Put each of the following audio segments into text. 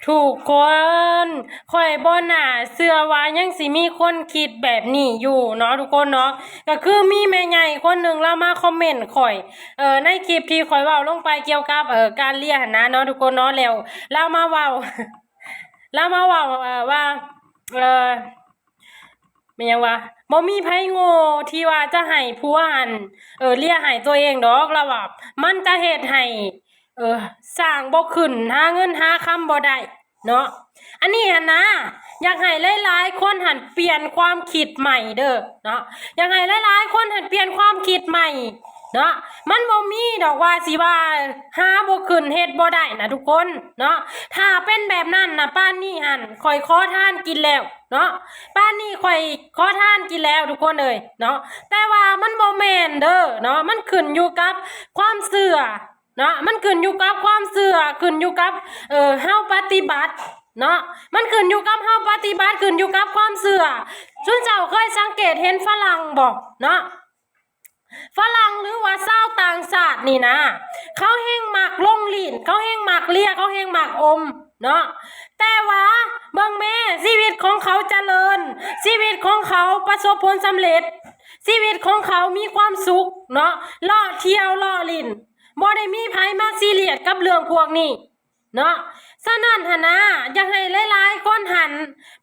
ທຸກຄົນ ຂ້ອຍບໍ່ໜ້າເຊື່ອວ່າຍັງຊິມີຄົນຄິດແບບນີ້ຢູ່ເນາະທຸກຄົນເນາະ. ກໍຄືມີແມ່ໃຫຍ່ຄົນໜຶ່ງລາວມາຄອມເມັນຂ້ອຍ ເອີ ໃນຄລິບທີ່ຂ້ອຍເວົ້າລົງໄປກ່ຽວກັບ ເອີ ການເລຍຫັ້ນນະເນາະທຸກຄົນເນາະ. ແລ້ວລາວມາເວົ້າ ລາວມາເວົ້າ ເອີ ວ່າ ເອີ ແມ່ນຫຍັງວະ ບໍ່ມີໃຜໂງ່ທີ່ວ່າຈະໃຫ້ຜົວຫັ້ນ ເອີ ເລຍໃຫ້ຕົວເອງດອກ. ລາວວ່າມັນຈະເຮັດໃຫ້ ເອີ ສ້າງບໍ່ຂຶ້ນ ຫາເງິນຫາຄຳບໍ່ໄດ້ເນາະ. ອັນນີ້ຫັ້ນນະ ຢາກໃຫ້ຫຼາຍໆຄົນຫັ້ນປ່ຽນຄວາມຄິດໃໝ່ເດີເນາະ. ຢາກໃຫ້ຫຼາຍໆຄົນຫັ້ນປ່ຽນຄວາມຄິດໃໝ່ເນາະ. ມັນບໍ່ມີດອກວ່າຊິວ່າຫາບໍ່ຂຶ້ນເຮັດບໍ່ໄດ້ນະທຸກຄົນເນາະ. ຖ້າເປັນແບບນັ້ນນະ ປານນີ້ຫັ້ນຂ້ອຍຂໍທານກິນແລ້ວເນາະ. ປານນີ້ຂ້ອຍຂໍທານກິນແລ້ວທຸກຄົນເອີຍເນາະ. ແຕ່ວ່າມັນບໍ່ແມ່ນເດີເນາະ. ມັນຂຶ້ນຢູ່ກັບຄວາມເຊື່ອ ເນາະ. ມັນຂຶ້ນຢູ່ກັບຄວາມເຊື່ອ ຂຶ້ນຢູ່ກັບ ເອີ ເຮົາປະຕິບັດເນາະ. ມັນຂຶ້ນຢູ່ກັບເຮົາປະຕິບັດ ຂຶ້ນຢູ່ກັບຄວາມເຊື່ອ. ຊຸມເຈົ້າເຄີຍສັງເກດເຫັນຝຣັ່ງບໍ່ເນາະ? ຝຣັ່ງ ຫຼືວ່າຊາວຕ່າງຊາດນີ້ນະ ເຂົາແຮ່ງມັກລົງລີ້ນ ເຂົາແຮ່ງມັກເລຍ ເຂົາແຮ່ງມັກອົມເນາະ. ແຕ່ວ່າເບິ່ງແມ້ ຊີວິດຂອງເຂົາຈະເລີນ ຊີວິດຂອງເຂົາປະສົບຜົນສຳເລັດ ຊີວິດຂອງເຂົາມີຄວາມສຸກເນາະ ເລາະທ່ຽວເລາະຫຼິ້ນ ບໍ່ໄດ້ມີໃຜມາຊີຣຽສກັບເລື່ອງພວກນີ້ເນາະ. ສະນັ້ນຫັ້ນນະ ຢາກໃຫ້ຫຼາຍໆຄົນຫັ້ນ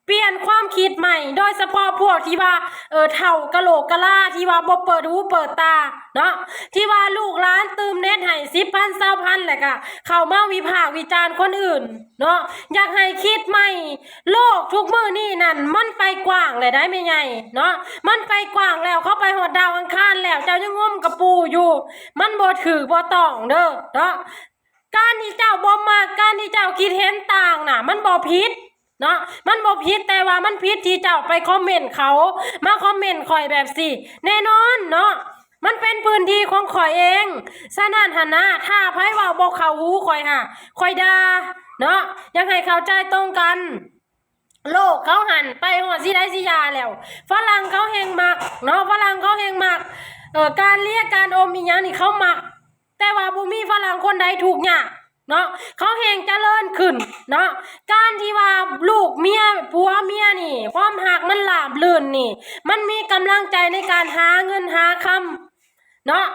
ປ່ຽນຄວາມຄິດໃໝ່ ໂດຍສະເພາະພວກທີ່ວ່າ ເອີ ເຖົ້າກະໂຫຼກກະລາ ທີ່ວ່າບໍ່ເປີດຫູເປີດຕາເນາະ ທີ່ວ່າລູກຫຼານຕື່ມເນັດໃຫ້ສິບພັນ ຊາວພັນ ແລ້ວກະເຂົ້າມາວິພາກວິຈານຄົນອື່ນເນາະ. ຢາກໃຫ້ຄິດໃໝ່ ໂລກທຸກມື້ນີ້ນັ້ນມັນໄປກວ້າງແລ້ວໄດ໋ແມ່ໃຫຍ່ເນາະ. ມັນໄປກວ້າງແລ້ວ ເຂົາໄປຮອດດາວອັງຄານແລ້ວ ເຈົ້າຍັງງົມກະປູຢູ່ ມັນບໍ່ຖືກບໍ່ຕ້ອງເດີເນາະ. ການທີ່ເຈົ້າບໍ່ມັກ ການທີ່ເຈົ້າຄິດເຫັນຕ່າງນະ ມັນບໍ່ຜິດເນາະ ມັນບໍ່ຜິດ. ແຕ່ວ່າມັນຜິດທີ່ເຈົ້າໄປຄອມເມັນເຂົາ ມາຄອມເມັນຂ້ອຍແບບຊີ້ ແນ່ນອນເນາະ ມັນເປັນພື້ນທີ່ຂອງຂ້ອຍເອງ. ສະນັ້ນຫັ້ນນະ ຖ້າໃຜເວົ້າບໍ່ເຂົ້າຫູຂ້ອຍຫາ ຂ້ອຍດ່າເນາະ. ຢາກໃຫ້ເຂົ້າໃຈຕົງກັນ ໂລກເຂົາຫັ້ນໄປຮອດຊິໄດ້ຊິຢາແລ້ວ ຝຣັ່ງເຂົາແຮ່ງມັກເນາະ ຝຣັ່ງເຂົາແຮ່ງມັກ ເອີ ການເລຍການອົມອີ່ຫຍັງນີ້ເຂົາມັກ. ແຕ່ວ່າບໍ່ມີຝຣັ່ງຄົນໃດທຸກຍາກເນາະ ເຂົາແຮ່ງຈະເລີນຂຶ້ນເນາະ. ການທີ່ວ່າລູກເມຍ ຜົວເມຍນີ້ ຄວາມຮັກມັນລາບລື່ນນີ້ ມັນມີກຳລັງໃຈໃນການຫາເງິນຫາຄຳເນາະ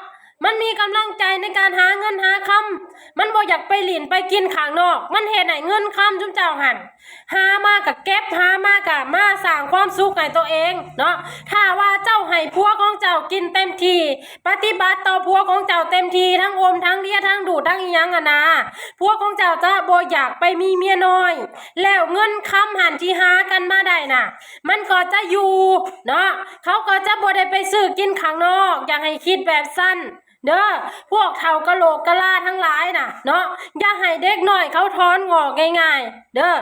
ມັນມີກຳລັງໃຈໃນການຫາເງິນຫາຄຳ ມັນບໍ່ຢາກໄປຫຼິ້ນໄປກິນຂ້າງນອກ ມັນເຮັດໃຫ້ເງິນຄຳຊຸມເຈົ້າຫັ້ນ ຫາມາກະເກັບ ຫາມາກະມາສ້າງຄວາມສຸກໃຫ້ຕົວເອງເນາະ. ຖ້າວ່າເຈົ້າໃຫ້ຜົວຂອງເຈົ້າກິນເຕັມທີ່ ປະຕິບັດຕໍ່ຜົວຂອງເຈົ້າເຕັມທີ່ ທັງອົມ ທັງເລຍ ທັງດູດ ທັງອີ່ຫຍັງຫັ້ນນະ ຜົວຂອງເຈົ້າຈະບໍ່ຢາກໄປມີເມຍນ້ອຍ ແລ້ວເງິນຄຳຫັ້ນທີ່ຫາກັນມາໄດ້ນະ ມັນກໍຈະຢູ່ເນາະ ເຂົາກໍຈະບໍ່ໄດ້ໄປຊື້ກິນຂ້າງນອກ. ຢາກໃຫ້ຄິດແບບຊັ້ນເດີ ພວກເຖົ້າກະໂຫຼກກະລາທັງຫຼາຍນະເນາະ. ຢ່າໃຫ້ເດັກນ້ອຍເຂົາຖອນງອກງ່າຍໆເດີ.